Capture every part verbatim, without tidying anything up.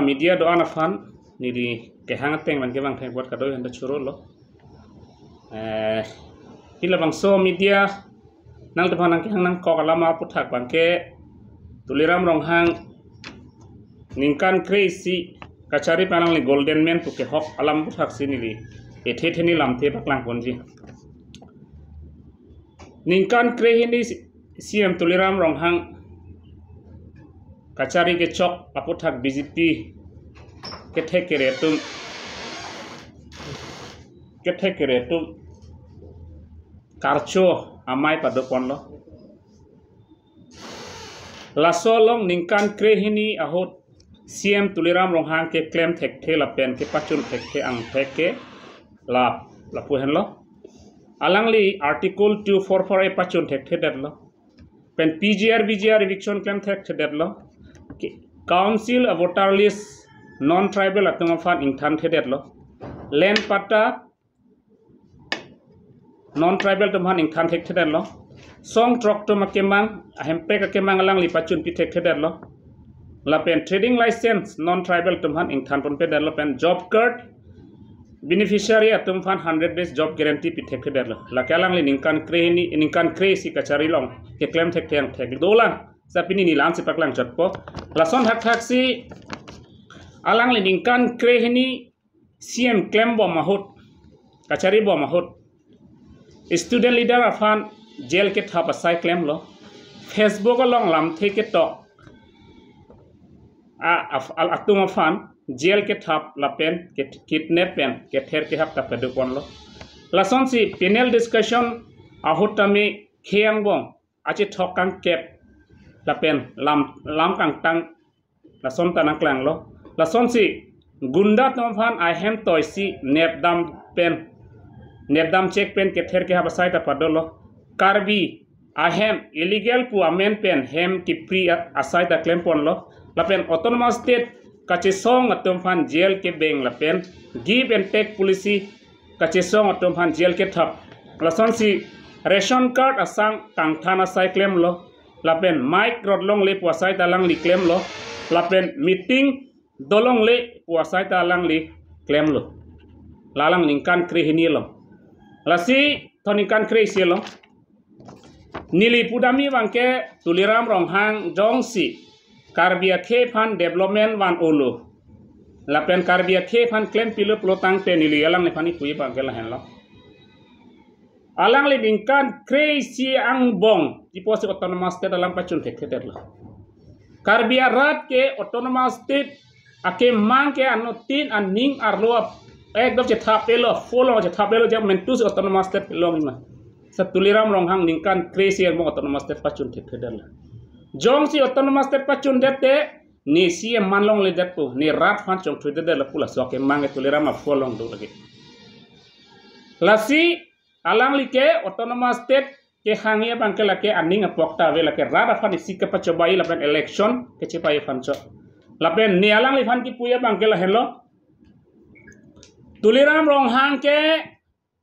Media do-an aphan neli kehang ateng abangke bang thek buat kado handa churo lo. Eh, pila bangso media nangtum aphan nangkehang nangkok alam aphuthak abangke Tuliram Ronghang ningkan kre-isi kachari pen alangli Golden Man pu kehok alam aphuthak si neli ethe ethe ne lamthe paklang ponji. Ningkan kre-hini C M Tuliram Ronghang kachari kechok aphuthak B J P kethek kere atum, kethek kere atum karcho amei pado ponlo. Laso along ningkan kre-hini ahut C M Tuliram Ronghang keklem thekthe lapen kepachun thekthe angthek ke la, lapu henlo. Alangli Article two four four A pachun thekthedetlo. Pen P G R, V G R eviction klem thekthedetlo. Ke-, Council a voter list non-tribal atum aphan ingthanthedetlo. Land patta non-tribal atum aphan ingthan thekthedetlo. Song throk atum akemang, ahempek akemang alangli pachunpi thekthedetlo. Lapen trading license non-tribal atum aphan ingthan ponpedetlo pen job card beneficiary atum aphan hundred days job guarantee pi thekthedetlo. Lake alangli ningkan kre-hini, ningkan kre-isi kachari along keklem thekthe angthek dolang. Sa pini neli la-an si paklang chotpo. Lason thakthak si alangli ningkan kre-hini C M klembom ahut, kachari bom ahut, student leader aphan jail kethap asai klemlo. Facebook along lamthe ketok a, af-, al atum aphan jail kethap lapen ke-, kidnap pen kether kehap ta pado ponlo. Lasonsi panel discussion ahut tame khei angbong achethok kangkep lapen lam, lam kangtang lason ta nangklanglo. Lasonsi gunda atum aphan ahem toisi nepdam pen, nepdam chek pen kether kehap asai ta padolo. Karbi ahem illegal pu amen pen hem kipri a-, asai ta klem ponlo. Lapen autonomous state kachesong atum aphan jail kebeng lapen give and take policy kachesong atum aphan jail kethap. Lasonsi ration card asang kangthan asai klemlo. Lapen mic rot longle pu asai ta alangli klemlo. Lapen meeting dolongle pu asai ta alangli klemlo. La alang ningkan kre-hini along. Lasi thon ningkan kre-isi along. Neli pudamji abangke Tuliram Ronghang jongsi Karbi akhei aphan development van-olo lapen Karbi akhei aphan klempilo pulo tangte neli alangliphan kipuji abangke lahenlo. Alangli ningkan kre-isi angbong kipusi autonomous state alam pachun thekthedetlo. Karbi arat ke autonomous state akemang ke anuttin aning arlo ap-, ekdom chethapelo, follow chethapelo jam mentus autonomous state longma. Sa Tuliram Ronghang ningkan kre-isi angbong autonomous state pachun thekthedetlo. Jongsi autonomous state pachundet te ne C M man longledetpo, ne rat aphan chongthudedet lapu laso akemang ke Tuliram a-follow do lagi. Lasi alangli ke autonomous state kehangji abangke lake aning apok ta ave, lake rat aphan isi kepachobai lapen election kechepai aphan chot. Lapen ne alangliphan kipuji abangke lahenlo. Tuliram Ronghang ke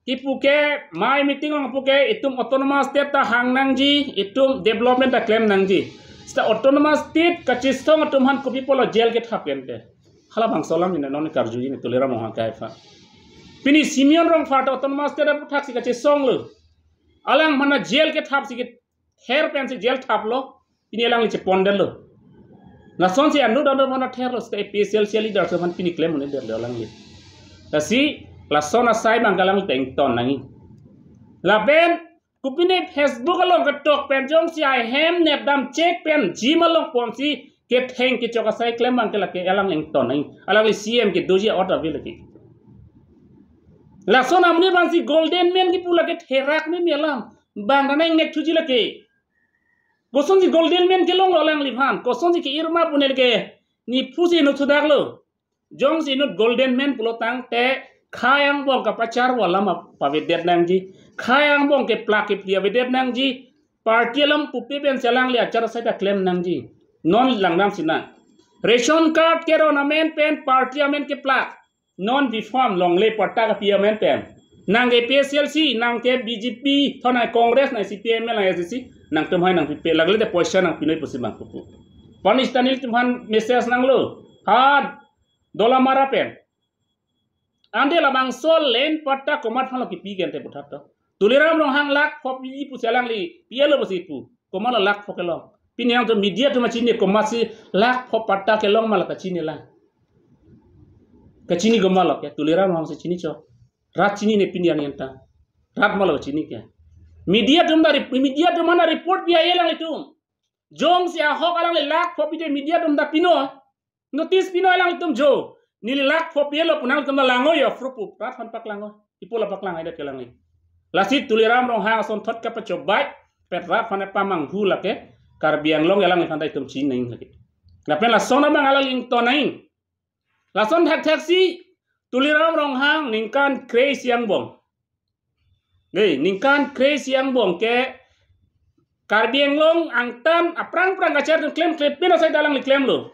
kipu ke mai meeting along kipu ke itum autonomous state ta hang nangji, itum development ta klem nangji. Seta autonomous state kachesong atum aphan kopi pulo jail kethap pen ke. Halabangso alam neli non karjuji ne Tuliram Ronghang ke aphan. Pini Simeon Rongphar ta autonomous state aputhak si kachesonglo. Alang mana jail kethap si kether pensi jail thaplo. Pini alangli chepondetlo. Lasonsi anut anut mana therlo, seta A P H L C leader atum aphan pini klem un-edetlo alangli. Lasi lason asai abangke alangli ta ington nangji. Lapen kopine Facebook along ketok pen jongsi ahem nepdam chek pen gym along ponsi ketheng kechok asai klem abangke lake alang ington nangji. Alangli C M kedoji ot ave lake. Lason amonit abangsi Golden Man kipu lake therak meme alam. Bang ta nang ingnek thuji lake. Kosonsi Golden Man kelonglo alangliphan, kosonsi ke-ir ma pu neli ke, neli pusi inut thudaklo. Jongsi inut Golden Man pulo tangte khei angbong kapacharvo alam pavedet nangji. Khei angbong keplak kephli avedet nangji. Party alam pupe pensi alangli achar asai ta klem nangji. Non langdam sinang. Ration card keron amen pen party amen keplak. Non B Farm longle patta kapi amen pen. Nang ke A P H L C, nang ke B J P, thon nang Congress, nang C P I M L, nang S D C, nangtum hai nangpipe, lagle te poisa nangpinoi pusi bang pupu. Panis tanil tum aphan message nanglo. Hat, Dolamara pen. Ante labangso land patta komat aphanlo kipi ke ante puthot to. Tuliram Ronghang lakh pho pi pusi alangli pi-etlo pusi pu. Komatlo lakh pho kelong? Pini arni atum media atum chini komatsi lakh pho patta kelong ma la kachini lang. Kachini komatlo ke, Tuliram Ronghang si chini chok. Rat chinine pini arni anta. Rat malo chini ke. Media atum ta rep-, media atum aphan ta report pi-e alanglitum. Jongsi ahok alangli lakh pho pite media atum ta pino. Notice pino alanglitum jo. Neli lakh pho pi-etlo pu nangtum ta langnon yo, proof pu rat aphan paklang non. Ipo la paklang haidet ke alangli. Lasi Tuliram Ronghang asonthot kapachobei, pet rat aphan pamanghu lake, Karbi Anglong alangliphan ta itum chinine lake. Lapen lason abang alangli ington nang. Lason thakthak si Tuliram Ronghang ningkan kre-isi angbong. Nge, ningkan kre-isi angbong ke Karbi Anglong angtan aphrang aphrang kachar atum klem, klem pin asai ta alangli klemlo.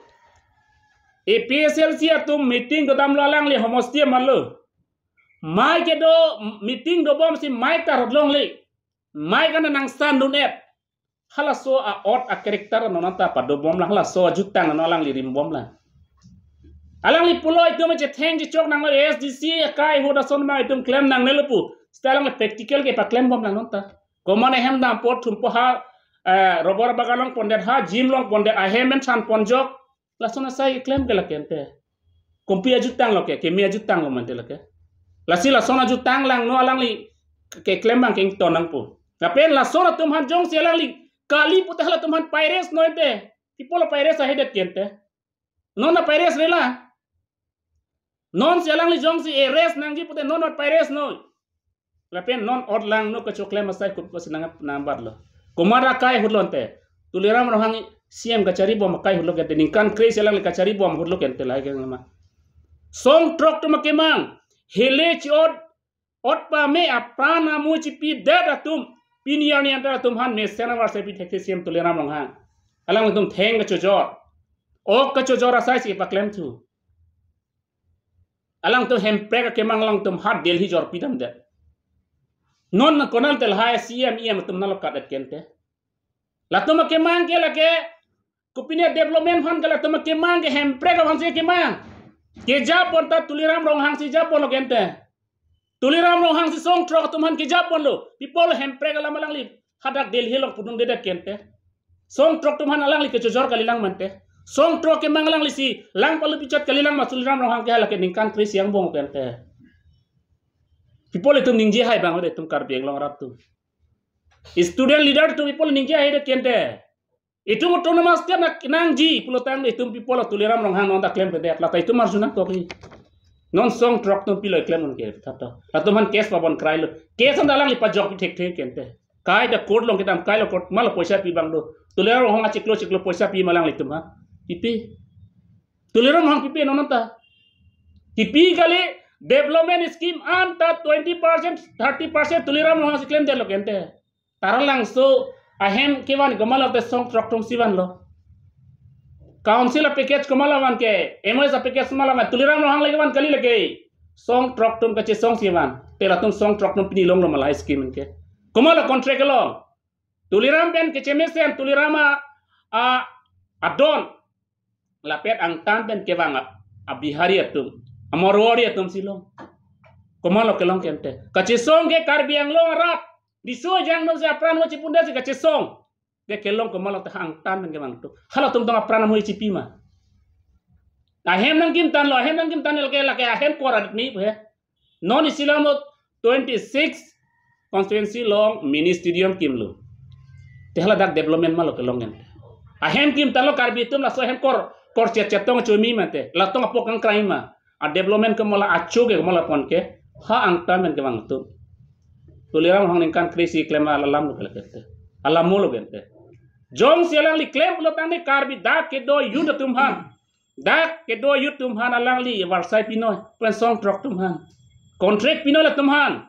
A P H L C atum meeting dodamlo alangli homosti amatlo. Mei kedo meeting dobomsi mei ta rodlongle. Mei kana nangsan dun-et. Halaso a-ot a-character non anta padobom lang, halaso ajutang non alangli rimbom lang. Alangli pulo itum chetheng chechok nanglo, A S D C akai ahut ason ma itum klem nangnelo pu. Seta alangli practical kepaklembom lang non ta. Komat ahem dam apot thumpo ha, eh, rubber bagan longpondet, ha gym longpondet, ahem pen thanponjok. Lason asai keklem ke lake ante. Kompi ajutanglo ke, keme ajutanglo mante lake. Lasi lason ajutang lang non alangli keklem abang ke ington nangpo. Lapen lason atum aphan jongsi alangli kali pute halatum aphan pi-arrest non ante. Ipo la pi-arrest haidet ke ante. Non ta pi-arrest rela. Nonsi alangli jongsi arrest nangji pute non ta pi-arrest non. Lapen non ot langno kachoklem asai kut pasi nang nambatlo. Komat akai ahutlo ante. Tuliram Ronghang C M kacharibom akai ahutlo ke ante, ningkan kre-isi alangli kacharibom ahutlo ke ante lahai ke ma. Song throk atum akemang. Hele chi-ot, ot pame apran amu chipidet atum. Pini arni anta latum aphan mesen avarsai pi thekthe C M Tuliram Ronghang. Alangtum theng kachojor. Ok kachojor asai si paklemthu. Alangtum Hemprek akemang alangtum ha Delhi jor pidamdet. Non konat ante lahai C M E M atum nanglo kat-et ke ante. Latum akemang ke lake, kopine development aphan ke latum akemang ke Hemprek aphansi kemang. Kejapon ta Tuliram Ronghang si japon lo ke ante. Tuliram Ronghang si song throk atum aphan kejapon lo. Ipo la Hemprek alam alangli hadak Delhi along pudundedet ke ante. Song throk atum aphan alangli kechojor kalilang mante. Song throk akemang alangli si lang palu pichot kalilang ma Tuliram Ronghang ke halake ningkan kre-isi angbong ke ante. Ipo la itum ningje hai abang, itum Karbi Anglong arat atum. Student leader atum ipo la ningje haidet ke ante. Itum autonomous state nangji pulotangte itum ipo la Tuliram Ronghang non ta klemkledet, lata itum arju nangkok ni. Non song throk atum pilo klem un ke thato. Latum aphan case pabon krailo. Case anta alangli pajok pi thekthe ke ante. Kaita court along kedam, kailo court, komatlo poisa pi abang do. Tuliram Ronghang achiklo chiklo poisa pi ma alanglitum ha? Pipe. Tuliram Ronghang pipe non anta? Pipe kali. Development scheme anta twenty percent, thirty percent Tuliram Ronghang si klemdetlo ke ante. Taralangso ahem kevan komatlo te song throk atum si vanlo. Council a-package komatlo van ke, M O S a-package komatlo van, Tuliram Ronghang le kevan kali lake. Song throk atum kachesong si van. Te latum song throk atum pini longlo ma lahai scheme ke. Komatlo contract kelong? Tuliram pen kechemesen, Tuliram a, a, adon. Lapen angtan pen kevang a, a-Bihari atum, a-Marwari atum si long. Komatlo kelong ke ante? Kachesong ke Karbi Anglong arat. Riso ejang atum si apran amu chipundet si kachesong. Ke kelong komatlo te ha angtan pen kevang atum? Halatum tong apran amu chipi ma? Ahem nangkimtanlo, ahem nangkimtan lake, lake ahem kor adet ni he. Non isi alam lo twenty-six constituency along mini stadium kimlo. Te haladak development malo kelong ante? Ahem kimtanlo Karbi atum, laso ahem kor, kor chet chetong chomi mate. Latum apok kangkrai ma. A-development ke mo la acho ke mo la pon ke. Ha angtan pen kevang atum? Tuliram Ronghang ningkan kre-isi klem alam lo ke ante. Alam mo lo ke ante. Jongsi alangli klem pulotangte Karbi dak kedo youth atum aphan, dak kedo youth atum aphan alangli avarsai pinoi, pen song throk atum aphan. Contract pinoi latum aphan.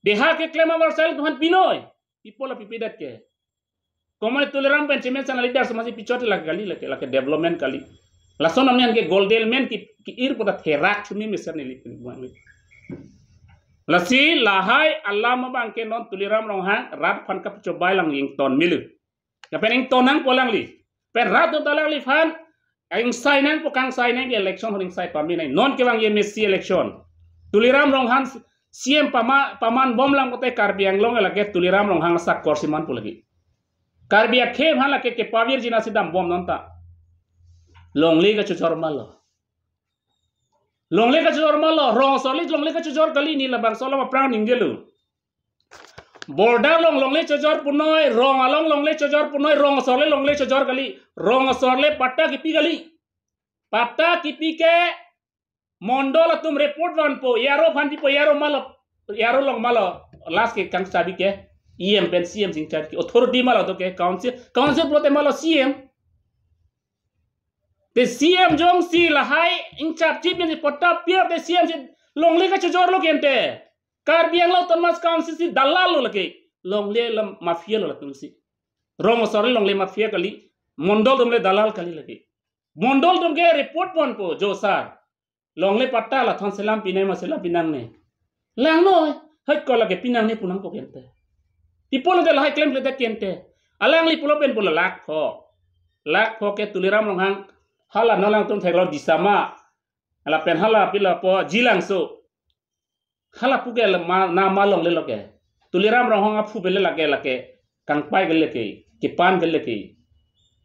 Deha keklem avarsai latum aphan pinoi. Ipo la pipedet ke? Komat Tuliram pen chemesen a-leader atum si pichot lake kali lake, lake development kali. Lason amen ke golden man ki, ki-ir puta therak chumi mesen neli pen buang ni. Lasi lahai alam abang ke non Tuliram Ronghang rat aphan kapachobai lang ington melu. Lapen ington nangpo alangli. Pen rat atum ta alangliphan Ingsai nangpo, kangsai nang ke election ahut ingsai pame nang. Non kevang M A C election, Tuliram Ronghang C M pama, paman bom lang kote Karbi Anglong lake Tuliram Ronghang asakor si manpo lake. Karbi akhei aphan lake kepavirji nangsi dambom non ta. Longle kachojor malo. Longle kachojor malo. Rong asor le longle kachojor kali, ne labangso alam aphrang ningjelo. Border along longle chojor punoi, rong along longle chojor punoi, rong asor le longle chojor kali, rong asor le patta kipi kali. Patta kipi ke mondol atum report vanpo, E R O aphan pipo, E R O malo, E R O along malo, last ke kangchabi ke E M pen C M sing charbi ke, authority malo to ke, council, council pulote malo C M. Te C M jongsi lahai ingchap chip ni patta pi-ar te C M si longle kachojor lo kente. Karbi Anglong Autonomous Council si dalal lo lake. Longle alam mafia lo latum si. Rong asor le longle mafia kali. Mondol atum le dalal kali lake. Mondol atum ke report ponpo, jo sir, longle patta lathon selam pinai ma selam pinangne. Langnoi, hoi ko lake pinangne pu nangpo kente. Pi pulote lahai klem klem kente. Alangli pulo pen pulo lakh pho. Lakh pho ke Tuliram Ronghang hala non alangtum theklo Disama. Lapen hala pilo po Jilangso. Hala pu ke le ma, na ma longle lo ke. Tuliram Ronghang aphu pen le lake lake. Kangpai ke lake. Kepan ke lake.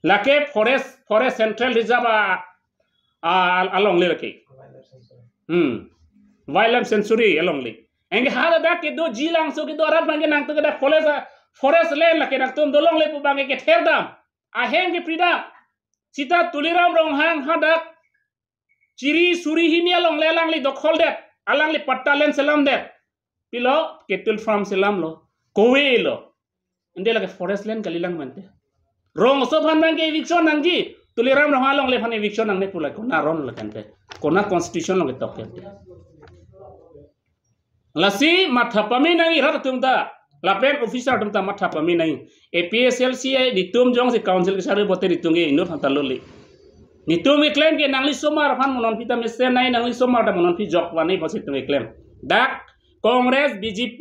Lake forest, forest central reserve a, a, alongle lake. Hmm. Wildlife sanctuary alongle. Anke haladak kedo Jilangso kedo arat abang ke nangtum ke dak forest a, forest land lake nangtum dolongle pu abang ke kether dam. Ahem kepri dam. Seta Tuliram Ronghang hadak chiri suri hini alongle alangli dokhol det, alangli patta land selam det. Pilo, cattle farm selamlo, kove lo. Ante lake forest land kalilang mante. Rong aso aphan abang ke eviction nangji, Tuliram Ronghang alongle aphan eviction nangne pu lake kona aron lo kente. Kona constitution along ketok kente. Lasi matha pame nangji rat atum ta, lapen officer atum ta matha pame nangji. A P H L C a netum jongsi council kechari pote netum ke inut aphan ta lole. Netum keklem ke nangli osomar aphan mo non phi ta mesen nangji, nangli osomar ta mo non phi jok vannoi pusi netum keklem. Dak Congress, B J P,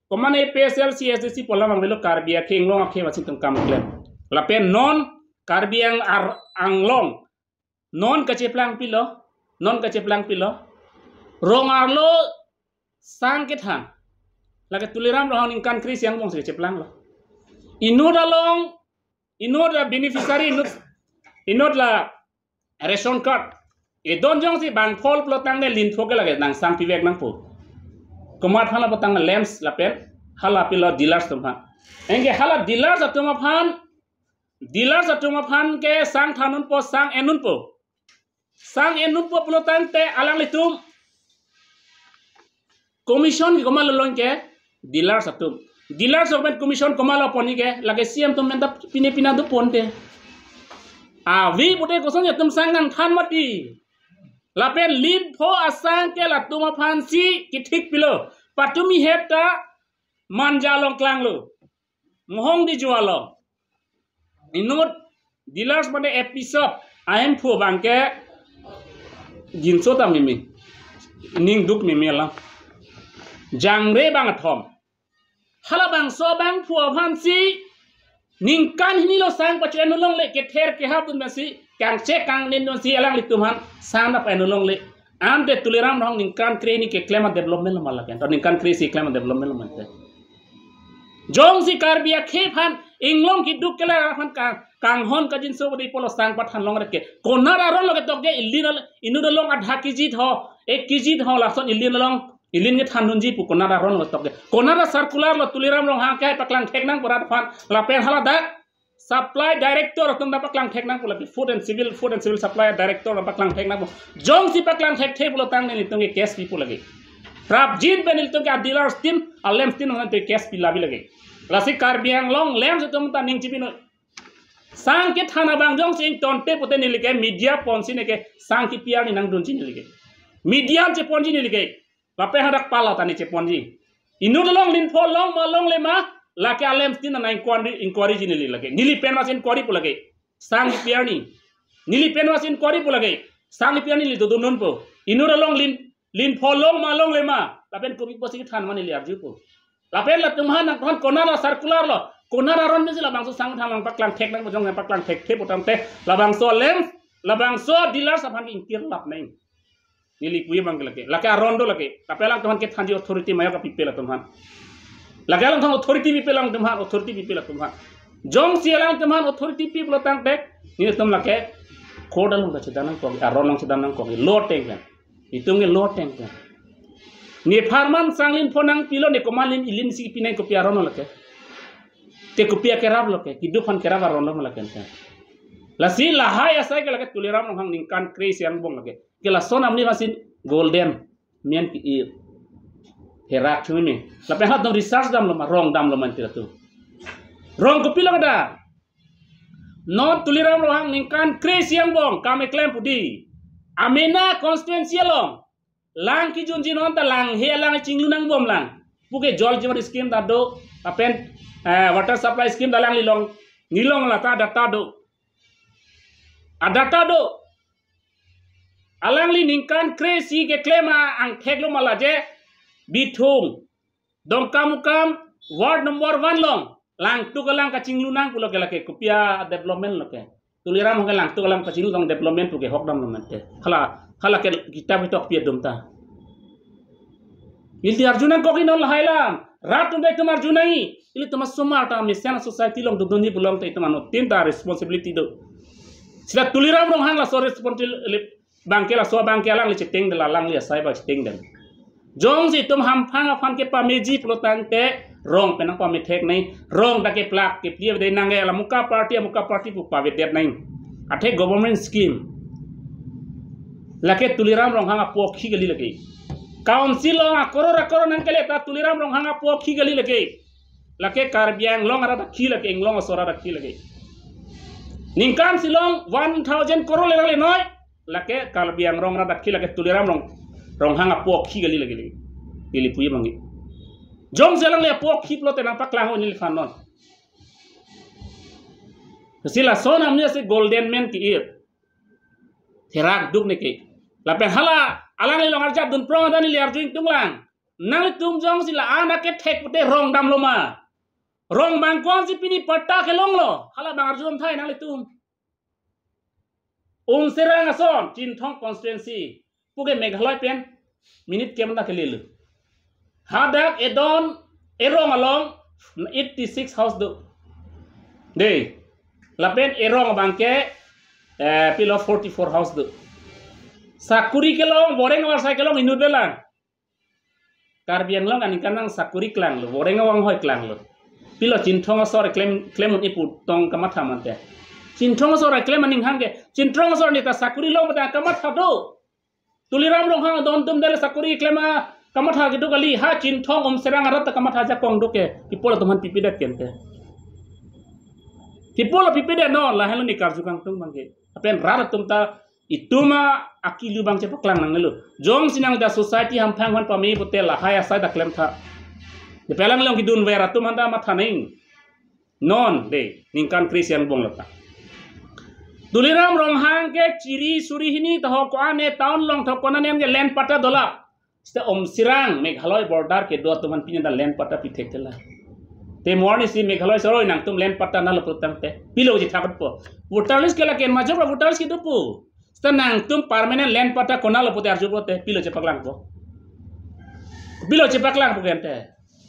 komat A P H L C, A S D C pu alam abang avelo, Karbi akhei Anglong akhei pusi netum kam klem. Lapen non Karbi Ang-, Ar-, Anglong non kacheplang pilo, non kacheplang pilo. Rong arlo sang kethan. Lake Tuliram Ronghang ningkan kre-isi angbong si kacheplanglo. Inut along, inut la beneficiary, inut, inut la ration card. Edon jongsi bang phol pulo tangte lin pho ke lake nang sang pivek nangpo. Komat aphan lapu tang LAMPS lapen hala pilo dealers atum aphan. Anke hala dealers atum aphan, dealers atum aphan ke sang than unpo, sang en unpo. Sang en unpo pulo tangte alanglitum commission ke komatlo longji ke dealers atum. Dealers atum pen commission komatlo ponji ke, lake C M atum pen ta pine pina do ponte. Ave pute kosonsi atum sang nangthan mati. Lapen lin pho asang ke latum aphan si kethik pilo. Patumi hep ta Manja along klanglo. Mohong di jualo. Inut dealers mane A P shop ahemphu abang ke jinso ta meme. Ning duk meme alam. Jangre bang athom. Halabangso abangphu aphan si ningkan hini lo sang pacho-en un longle, kether kehap dun pensi, kangchek kangnen dunsi alanglitum aphan sang nangpa-en un longle. Ante Tuliram Ronghang ningkan kre hini keklem a-development lo ma lapen. To ningkan kre-isi klem a-development lo ma lapen. Jongsi Karbi akhei aphan inglong kiduk kelar aphan kang, kanghon kajinso bodi pulo sang pathan longret ke. Konat aron lo ketok ke ilin al-, inut along adha kg tho, ek kg tho lason ilin along, ilin kethan dunji pu konat aron lo ketok ke. Konat a-circular lo Tuliram Ronghang ke paklang thek nang pu rat aphan lapen haladak supply director atum ta paklang thek nang pu lake, food and civil, food and civil supply director ta paklang thek nang pu. Jongsi paklang thekthe pulo tangte nelitum ke case pi pu lake. Prapjin pen nelitum ke a-dealers tin, a-LAMPS tin nelitum case pi labi lake. Lasi Karbi Anglong LAMPS atum ta ning chipi noi. Sang kethan abang jongsi ingtonte pute neli ke media ponsi neke sang kipi arni nangdunji neli ke. Media cheponji neli ke. Lapen hadak pala ta ne cheponji. Inut along lin pho long ma longle ma, lake a-LAMPS tin nang inquiry, inquiry ji neli lake. Neli pen mas inquiry pu lake. Sang kipi arni. Neli pen mas inquiry pu lake. Sang kipi arni neli dodun unpo. Inut along lin, lin pho long ma longle ma, lapen kopi pusi kethan ma neli arjupo. Lapen latum aphan nangthan konat a-circular lo. Konat aron pensi labangso sang than long paklang thek nang pu, jong paklang thekthe pu tangte labangso LAMPS Labangso dealers aphan ke ingkir lap nang. Neli puji abang ke lake. Lake aron do lake. Tapi alangtum aphan kethanji authority majok pipe latum aphan. Lake alangtum authority pipe alangtum aphan, authority pipe latum aphan. Jongsi alangtum aphan authority pi pulo tangte, nelitum lake court along ta chedam nangkok, aron along chedam nangkok, law ateng pen. Itum ke law ateng pen. Ne pharman sang lin phonang pilo, ne komat lin, ilim si pi nang, kopi aron lo lake. Te kopi akerap lo ke, kedo aphan kerap aron lo ma lake ante. Lasi lahai asai ke lake Tuliram Ronghang ningkan kre-isi angbong lake. Ke lason amonit aphansi golden men ke-ir. Therak chumi me. Lapen halatum research damlo ma, rong damlo ma ante latum. Rong kopilo kedam? Non Tuliram Ronghang ningkan kre-isi angbong kam keklem pu di. Amena constituency along. Lang kejunji non ta lang he, lang chinglu nangbom lang. Puke Jal Jeevan scheme ta do, lapen, eh, water supply scheme ta alangli along, nelilong lata data do. Adata do. Alangli ningkan kre-isi keklem angthek lo ma laje, Bithung, Dongkamukam, ward number one along langtuk alang kachinglu nang pulo ke lake, kopi adevelopment lo ke? Tuliram Ronghang ke langtuk alang kachinglu tong development pu ke hok damlo ma ante. Hala, hala ke kitab ketok pi adum ta. Neli arju nangkok, inon lahai alam. Rat atum ta itum arju nangji. Ilitum asomar ta mesen society along dodunji pulote itum anuttin ta responsibility do. Seta Tuliram Ronghang laso responsibility abang ke, laso abang ke alangli chetengdetlo, alangli asai abang chetengdet. Jongsi itum hamphang aphan kepameji pulo tangte, rong pen nangpamethek nang, rong ta keplak kepli avedet nang, la amuka party, amuka party pu pavedet nang. Athe government scheme. Lake Tuliram Ronghang apo akhi kali lake. Council along akoror akoror nangkele ta Tuliram Ronghang apo akhi kali lake. Lake Karbi Anglong arat akhi lake, Anglong asor arat akhi lake. Ningkan si along one thousand crore le ra le noi. Lake Karbi Anglong arat akhi lake Tuliram Rong, Ronghang apo akhi kali lake. Neli puji abang ke. Jongsi alangli apo akhi pulote nangpaklang ho neliphan non. Lasi lason amonit si golden men ke-ir. Therak duk neke. Lapen hala alangli along arjap dun prong ta neli arju ingtung lang. Nanglitum jongsi la-an akethek pute rong damlo ma? Rong abang ko-ansi pini patta kelonglo? Hala abang arju damthai nanglitum. Umsirang ason, Chinthong constituency. Puke Meghalaya pen minute kemta kelelo. Hadak edon erong along eighty-six house do. Dei. Lapen erong abang ke, eh, pilo forty-four house do. Sakuri kelong, boreng avarsai kelong inut belang. Karbi Anglong aningkan nang sakuri klanglo, boreng avanghoi klanglo. Pilo Chinthong asor klem, klem un-e pu tong kamatha ma ante. Chinthong asor klem aning hang ke, Chinthong asor neta sakuri long pu ta kamatha do. Tuliram Ronghang adon atum dale sakuri klem akamatha kedo kali, ha Chinthong Umsirang arat ta kamatha ajakong do ke, kipu latum aphan pipedet ke ante. Kipu la pipedet non, lahenlo ne karju kangtung abang ke. Lapen rat atum ta itum akilu abang chepaklang nangnelo. Jongsi nang ta society hamphang aphan pame pute lahai asai ta klemtha. Depelang long kidunver atum aphan ta matha nang. Non dei, ningkan kre-isi angbong lata. Tuliram Ronghang ke chiri suri hini ta ho ko-an ne town along thok ko-an ne ke land patta dolap. Seta Umsirang Meghalaya border kedo atum aphan pini ta land patta pithekthe la. Te morni si Meghalaya soroi nangtum land patta nanglo pu tangte, pilo chethakpo? Voter list ke lake majok ra voter list kedo pu. Seta nangtum permanent land patta konatlo pute arju pulote pilo chepaklangpo? Pilo chepaklangpo ke ante?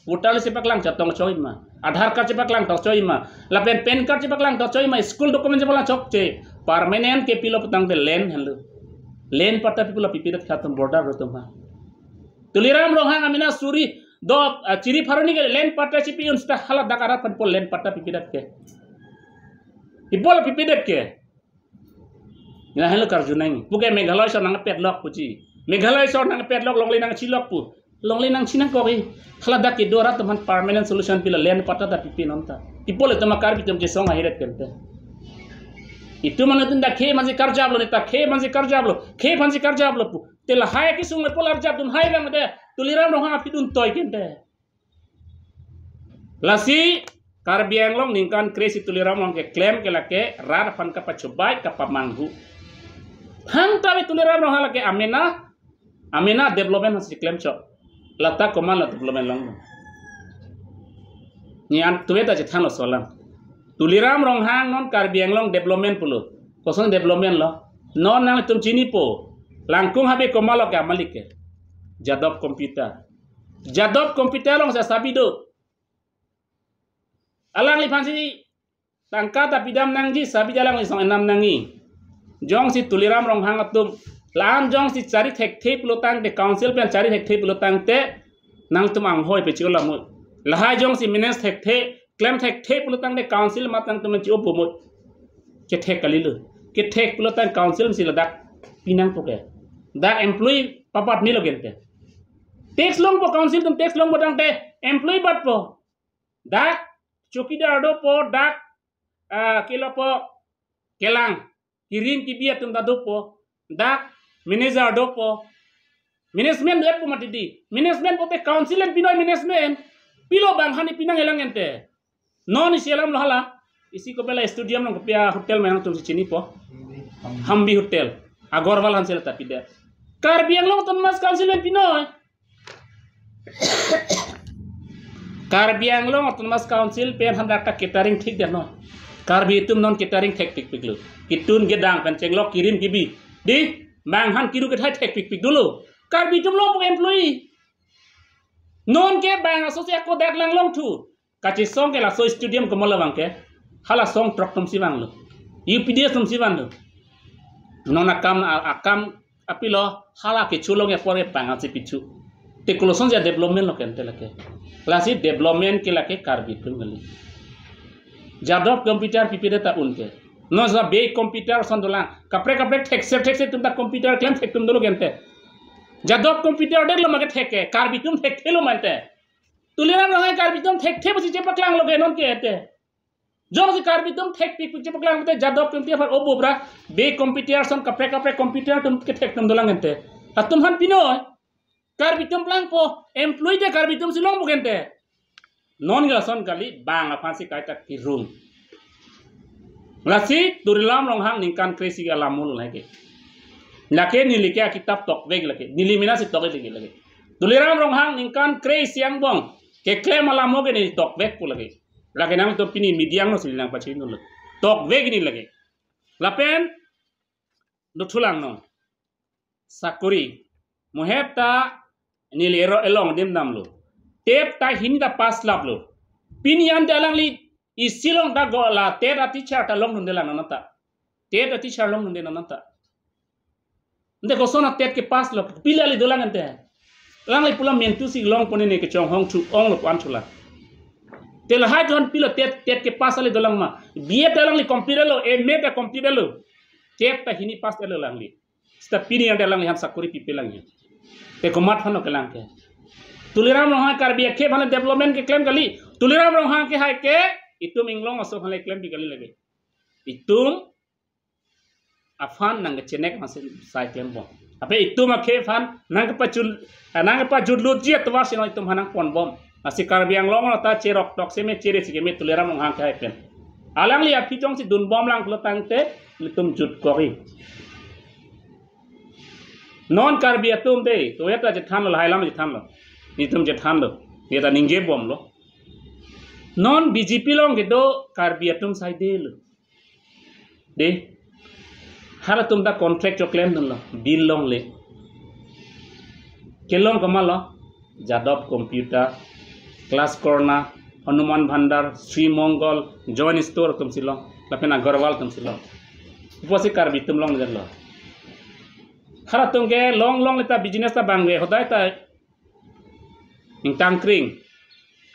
Voter list chepaklang chetong choi ma? Aadhaar card chepaklang tong choi ma? Lapen PAN card chepaklang tong choi ma? School document chepaklang chokche? Permanent ke pilo pu tangte land henlo. Land patta pi pulo pipedet kha atum border atum aphan? Tuliram Ronghang amena suri do, ah, chiri pharo hini ke land patta chipi un seta hala dak arat aphan pu land patta pipedet ke? Kipu la pipedet ke? Lahenlo karju nang. Puke Meghalaya asor nangpetlok puji. Meghalaya asor nangpetlok, longle nangchilok pu. Longle nangchi nangkok-i. Hala dak kedo arat atum aphan permanent solution pilo, land patta ta pipe non ta? Kipu le tuma Karbi atum kesong ahiret ke ante. Itum anuttin ta khei manji karjaplo, neta khei manji karjaplo, khei manji karjaplo pu. Te lahai kesung le pu la arjapdun hai abang te Tuliram Ronghang apidun toi ke ante. Lasi Karbi Anglong ningkan kre-isi Tuliram Ronghang keklem ke lake rat aphan kapachobei kapamanghu. Thangta ave Tuliram Ronghang lake amena, amena development hasi klemchot. Lata komatlo development long? Ne an tuve ta chethanlo laso alam. Tuliram Ronghang non Karbi Anglong development pulo. Koson development lo? Non nangtum chinipo. Langkung habe komat lo ke amalik ke. Jadop Computer. Jadop Computer along sa sabi do. Alangliphan si tangka ta pidam nangji, sabi alangli song enam nangji. Jongsi Tuliram Ronghang atum, la-an jongsi chari thekthe pulotangte, council pen chari thekthe pulotangte, nangtum anghoi pe chi-o lamut. Lahai jongsi manage thekthe, klem thekthe pulotangte council amat nangtum chi-o pumut. Kethek kalilo. Kethek pulotang council si ladak pinangpo ke. Dak employee papat ni lo gente. Tax longpo, council atum tax longpo tangte employee patpo. Dak chowkidar dopo, dak, ah, kilopo, kelang, kirim kibi atum ta dopo, dak manager dopo. Management do-etpo mati di. Management pote council pen pinoi management. Pilo bang hani pinang elang ente. Non isi alam lo hala. Isi kopela stadium along kopi a-hotel ma nangtum si chinipo. Hambi Hotel. Agarwal aphan si la ta pidet. Karbi Anglong Autonomous Council pen pinoi. Karbi Anglong Autonomous Council pen han dak ta catering thik det noi. Karbi atum non catering thekpikpik lo. Kitun kedang pen chenglok kirim kibi. Di, bang han kiru kethai thekpikpik dolo. Karbi atum longpo employee. Non ke bang aso si ako dak lang longthu. Kachesong ke laso stadium komat lo vang ke. Hala song throk atum si vanglo. U P D S atum si vanglo. Non akam, a-, akam apilo hala kecho along apor ke bang asi pichu. Te koloson ja development lo ke ente lake. Lasi development ke lake Karbi atum kali. Jadop Computer pipedet ta un ke. Non sa be computer ason dolang. Kaprek kaprek thekser thekser atum ta computer klem thek atum dolo ke ente. Jadop Computer det lo ma kethek ke. Karbi atum thekthe lo ma ente. Tuliram Ronghang Karbi atum thekthe pusi chepaklang lo ke non ke ete. Jongsi Karbi atum thekpikpik chepaklang te Jadop Computer aphan obobra be computer ason kaprek kaprek computer atum kethek atum dolang ente. Atum han pinoi. Karbi atum plangpo, employee te Karbi atum si longpo ke ente. Non lason kali bang aphan si kaita kirung. Lasi Tuliram Ronghang ningkan kre-isi alam mul lake. Lake neli ke akitap tokvek lake. Neli mena si tokvek lake. Tuliram Ronghang ningkan kre-isi angbong keklem alam mo ke neli tokvekpo lake. Lake nangtum pini media angno si nangpachini lo. Tokvek neli lake. Lapen dothulang non. Sakori. Mo het ta neli ero elong adim damlo. TET ta hini ta pass laplo. Pini ante alangli isi along ta go la TET a-teacher ta longdunde lang non ta. TET a-teacher longdunde non ta. Ante koson a-TET kepass lo, pila li dolang ante. Alangli pulo mentu si longpo ne kechonghong thu onglo pu-an thulang. Te lahai atum pilo TET, TET kepass ali dolang ma. B.Ed ta alangli complete lo, M.Ed ta complete lo. TET ta hini pass lo alangli. Seta pini ante alangli han sakori pipe lang ya. Te komat aphan lo kelang ke. Tuliram Ronghang Karbi akhei aphan development keklem kali. Tuliram Ronghang ke hai ke itum inglong aso aphan le klempi kali lake. Itum aphan nangkechenek masih sai klembom. Ape itum akhei aphan nangkepajut, eh, nangkepajut lutji atovar si non itum aphan nangponbom. Lasi Karbi Anglong lo ta cherok tok seme chere si keme Tuliram Ronghang ke hai pen. Alangli aphi jongsi dunbom lang pulotangte ilitum jutkok-i. Non Karbi atum de, to eta chethanlo, lahai alam chethanlo. Itum chethanlo. Eta ningjebomlo. Non B J P along kedo Karbi atum saidelo. De, halatum ta contract choklemdunlo, bill longle. Kelong komatlo, Jadop Computer, Class Corner, Hanuman Bhandar, Sri Mongol, Joint Store atum si long, lapen Agarwal atum si long. Pusi Karbi atum longledetlo. Halatum kelong longle ta business ta bangve, hodai ta ingtang kring.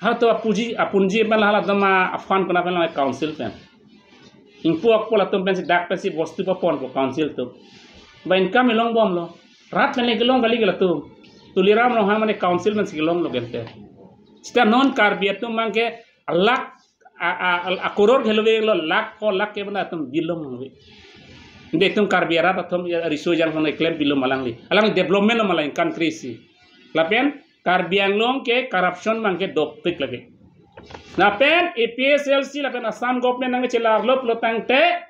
Halatum apunji, apunji pen halatum a-fund konat pen long, council pen. Ingpu akpo latum pensi dak pensi bostu paponpo council atum. Ba income ilongbomlo. Rat pen le kelong kali ke latum. Tuliram Ronghang mane council pensi kelonglo gente. Seta non Karbi atum abang ke lakh a, a, a, a crore khelove lo, lakh ko lakh ke bana atum bill longve. Ante itum Karbi arat atum ya riso jang hone klem bill lo ma alangli. Alangli development lo ma alangli kan krisi. Lapen Karbi Anglong ke corruption abang ke dopik lake. Lapen A P H L C lapen Assam government nangchelarlo pulotangte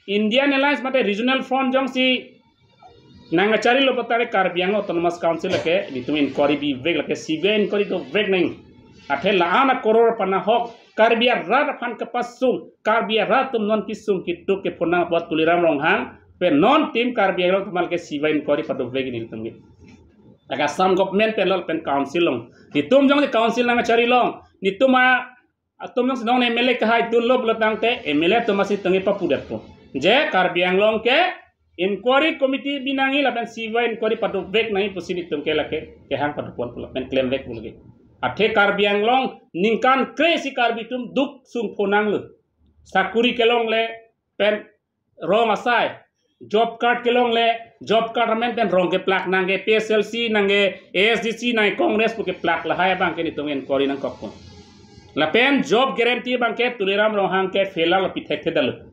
Indian Alliance mate Regional Front jongsi nangcharilo pulotangte Karbi Anglong Autonomous Council lake, itum inquiry bivek lake, C B I inquiry dovek nang. Athe la-an a crore panahok Karbi arat aphan kepasung, Karbi arat atum non kesung ketuk kephonang apot Tuliram Ronghang Pen non team Karbi Anglong atum ke C Y inquiry padopvek nelitum ke. Lake Assam government pen lo pen council along. Netum jongsi council nangkachari long, netum a atum jongsi non M L A kahai dunlo pulo tangte M L A atum asi tangte papudetpo. Je Karbi Anglong ke inquiry committee bi nangji lapen C Y inquiry padopvek nangji pusi netum ke lake kehang padopon pulo pen klemvek pulo ke. Athe Karbi Anglong ningkan kre-isi Karbi atum duk sungpho nanglo. Sakuri kelongle pen rong asai, job card kelongle, job card amen pen rong keplak nangke, P S L C nangke, A S D C nangke, Congress pu keplak lahai abang ke netum inquiry nangkokpon. Lapen job guarantee abang ke Tuliram Ronghang ke failure lo, pithekthedetlo.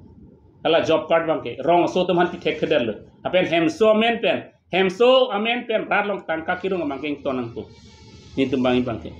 Hala job card abang ke rong aso atum aphan pithekthedetlo. Lapen hemso amen pen, hemso amen pen rat along tangka kirung abang ke ington nangpo. Netum abang abang ke.